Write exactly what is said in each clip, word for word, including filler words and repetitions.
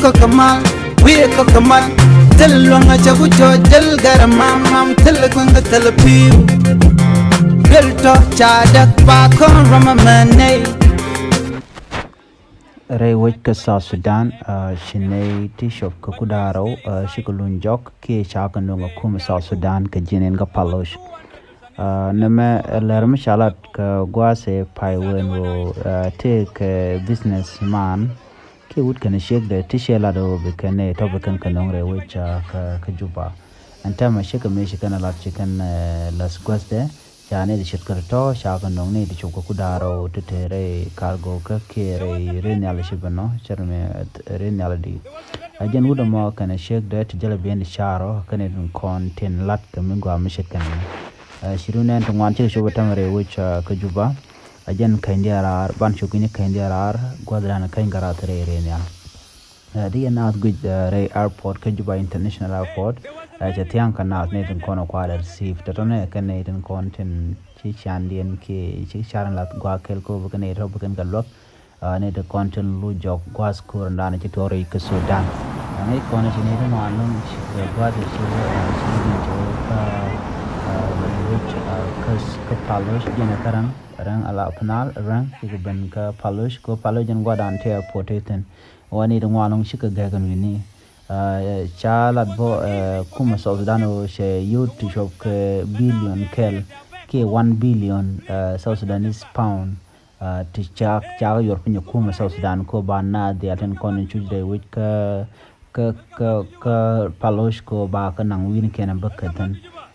Kɔk kɛ mal, wi̱i̱ kɔk kɛ mal. Thil luäŋ a cɛ ku cɔ jäl gɛr mam mam, thil kueŋ kɛ thil pi̱i̱u. Duel tɔ ca däk ba kɔn rɔm a mɛ nɛy. Rɛy wec kä South Sudan, ah, ci nɛy ti cop kɛ ku da̱ŋ rɛw, ah, cikɛ luny jɔk kiɛ ca kɛ nöŋ ɛ kumɛ South Sudan kɛ ji̱n in kä Paloc. Ah, nɛmɛ, eh, lɛr mi ca lat kɛ gua̱a̱th ɛ pay wen ɣöö, ah, tëëkɛ business man kiɛ wut kɛnɛ ciekdɛ ti cɛ lat ɣöö bi kɛn ɛ tɔ̱ bi kɛn kɛ nöŋ rɛy wec, ah, kä, kä Juba. Ɛn täämɛ cikɛ mëë ci kɛn ɛ lat ci kɛn, eh, läth gua̱thdɛ. Ca nɛy ti ce̱tkɛ tɔ̱ ca kɛ nöŋ, nɛy ti cop kɛ ku da̱ŋ rɛw ti te rɛy kargökä kiɛ rɛy ri̱n nhial ci ben nɔ, cɛ rɛ mi ri̱n nhial di. A jɛn wut ɛmɔ kɛnɛ ciekdɛ ti jälɛ bi̱i̱n ti ca̱r ɔ kɛnɛ tin kɔn tin lat kɛ mi gɔaa mi ce̱tkɛ nɛmɛ. Ɛ, ci run nɛn ti ŋuan cikɛ cop ɛ täämɛ rɛy wec, ɛ, kä Juba. A jɛn käny diaal raar, ban cop kɛ ni käny diaal raar, gua̱thdan käny garath rɛy ri̱n nhial. Ɛ, di yɛn naath guic, ɛ, rɛy airport kä Juba International Airport. Ɛ, cɛ thia̱a̱ŋ kɛ naath nɛy tin kɔn ɛ kua̱r ɛ receive tɔ̱tɔ̱nɛ kɛn nɛy tin kɔn tin ci candiɛn kiɛ ci car in lath gua̱a̱th kɛl kɛ ɣöö bi kɛn nɛy tɔ̱ bi kɛn kɛ luäk. Ɛ, nɛy tin kɔn tin lu jɔk gua̱a̱th ko̱r in da̱a̱n ci tuɔɔk rɛy kä Sudan. Ɛ, ŋäc kɔn ci nɛy ti ŋuan lo̱ŋ ci, ɛ, gua̱a̱th ci, ɛ, ci bi jɔk kä, ɛ, rɛy wec, ɛ, kä, kä Paloc jɛn ɛ kä Rɛŋ, Rɛŋ ala Upper Nile, Rɛŋ cikɛ ben kä Paloc, kɛ ɣöö Paloc jɛn gua̱a̱thdan ti airport ti thi̱n. Wä nɛy ti ŋuan lo̱ŋ cikɛ gɛk ɛn wi̱ni. Ɛ, ca lat bä, ɛ, kumɛ South Sudan ɣöö cɛ yio̱w ti cop kɛ billion kɛl kiɛ one billion, ɛ, South Sudanese pound, ɛ, ti cak, cak yuɔr piny ɛ kumɛ South Sudan kɛ ɣöö ba naath diaal tin kɔn in cuc rɛy wec kä, kä, kä, kä Paloc kɛ ɣöö ba kɛ naŋ wi̱i̱ni kɛn ɛ bä kä thi̱n.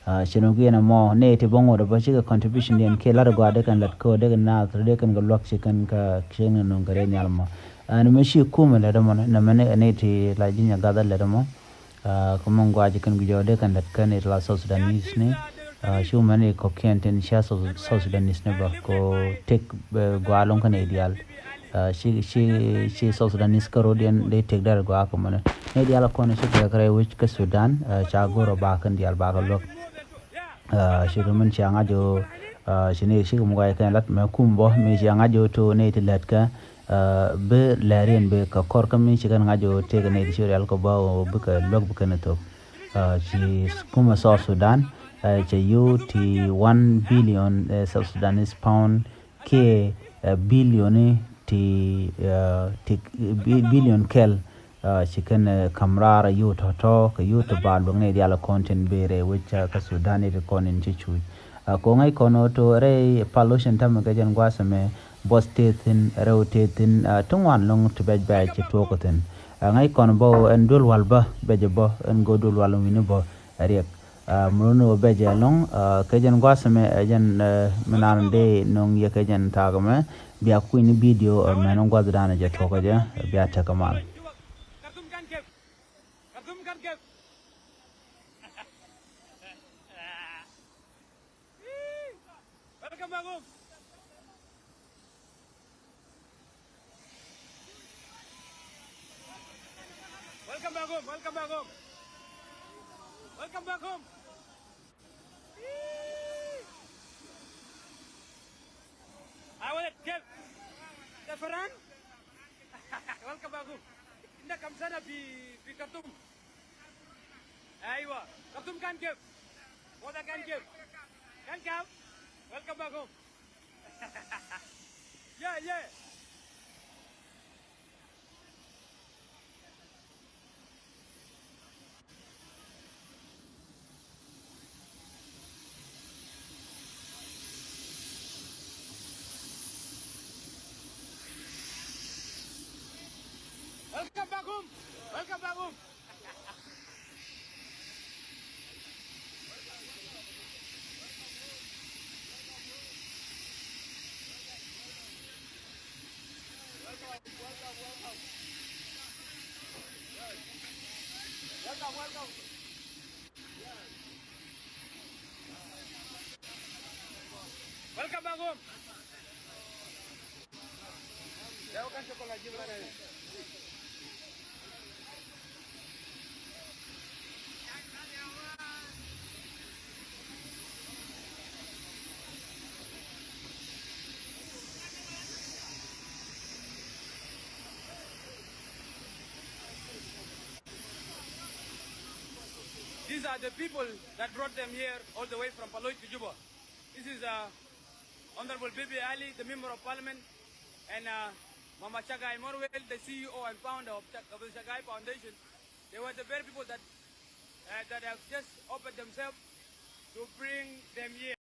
Ɛ, ci nɔ guiɛn ɛmɔ nɛy ti bä ŋot ɛ bä cikɛ contribution diɛn kiɛ lat ɛ gɔaa dee kɛn lat kɛ ɣöö dee kɛn naath dee kɛn kɛ luäk ci kɛn kä, ci kɛn kɛ nöŋ kɛ ri̱n nhial mɔ. Ɛn mi ci kumɛ lät ɛmɔ nɛ mɛ ni, ni ti la ji̱ nyɛ gath ɛ lät ɛmɔ. Ɛ, kä mɛ ŋuac kɛn guic ɔ dee kɛn lät kɛn ni ti la South Sudanese ni. Ɛ, ci mɛ ni kɔ̱kiɛn tin cia South, South Sudanese ni bä ko tek, ɛ, gɔaa lo̱ŋ kɛn ni diaal. Ɛ, ci, ci, ci South Sudanese kä ro̱diɛn dee tek dɛr gɔaa kɛ mɔnɛ. Ni diaal kɔn ci gɛk rɛy wec kä Sudan, ɛ, ca go̱r ɔ ba kɛn diaal ba kɛ luäk. Ɛ, ci rum in cia ŋa̱c ɣöö, ɛ, ci ni ci kɛ muk a kɛn lat mɛ kum bä mi cia ŋa̱c ɣöö to ni ti lät kɛ, ɛ, bi lɛr yɛn bi kɛ kɔr kä mi ci kɛn ŋa̱c ɣöö tëëkɛ ni ti ci rial kɛ bä ɣöö bikɛ luäk bi kɛn thok. Ɛ, ci kumɛ South Sudan, ɛ, cɛ yio̱w ti one billion, ɛ, South Sudanese pound kiɛ, ɛ, billion ti, ɛ, ti bi-, billion kɛl. Ɛ, ci kɛn, ɛ, ka̱m raar ɛ yio̱w tɔ̱tɔ̱ kɛ yio̱w ti ba luäk ni diaal kɔn tin bëë rɛy wec kä Sudan ni ti kɔn in ci cuc. Ɛ, kɛ ɣöö ŋäc kɔn ɣöö to rɛy Paloc in täämɛ kɛ jɛn gua̱a̱th ɛmɛ buɔth tëë thi̱n, rɛw tëë thi̱n, ɛ, ti ŋuan lo̱ŋ ti bɛc bɛc ci tuɔɔk kä thi̱n. Ɛ, ŋäc kɔn bä ɣöö ɛn duel wal bä bɛc bä ɛn go̱o̱r duel wal wi̱ni bä ɛ riɛk. Ɛ, muruni wä bɛ jɛ lɔŋ, ɛ, kɛ jɛn gua̱a̱th mɛ, ɛ, jɛn, ɛ, mi naan dee nöŋ yɛ kɛ jɛn thaak mɛ, bia kui̱ni bidio, ɛ, mɛn gua̱a̱th dan jɛ thuɔ̱k jɛ, bia tekɛ mal. Welcome back home. Welcome back home. Welcome back home. Welcome back home. I want to tell the friend. Welcome back home. Inda kam sana fi, fi Khartoum. Aywa, Khartoum kan kef? Moda kan kef? Kan kef? Welcome back home. Yeah, yeah. Welcome back home. Welcome back home. Welcome back home. are the people that brought them here all the way from Paloch to Juba. This is uh, Honorable Bibi Ali, the Member of Parliament, and uh, Mama Chagai Morwell, the C E O and founder of Ch- Gabriel Chagai Foundation. They were the very people that uh, that have just offered themselves to bring them here.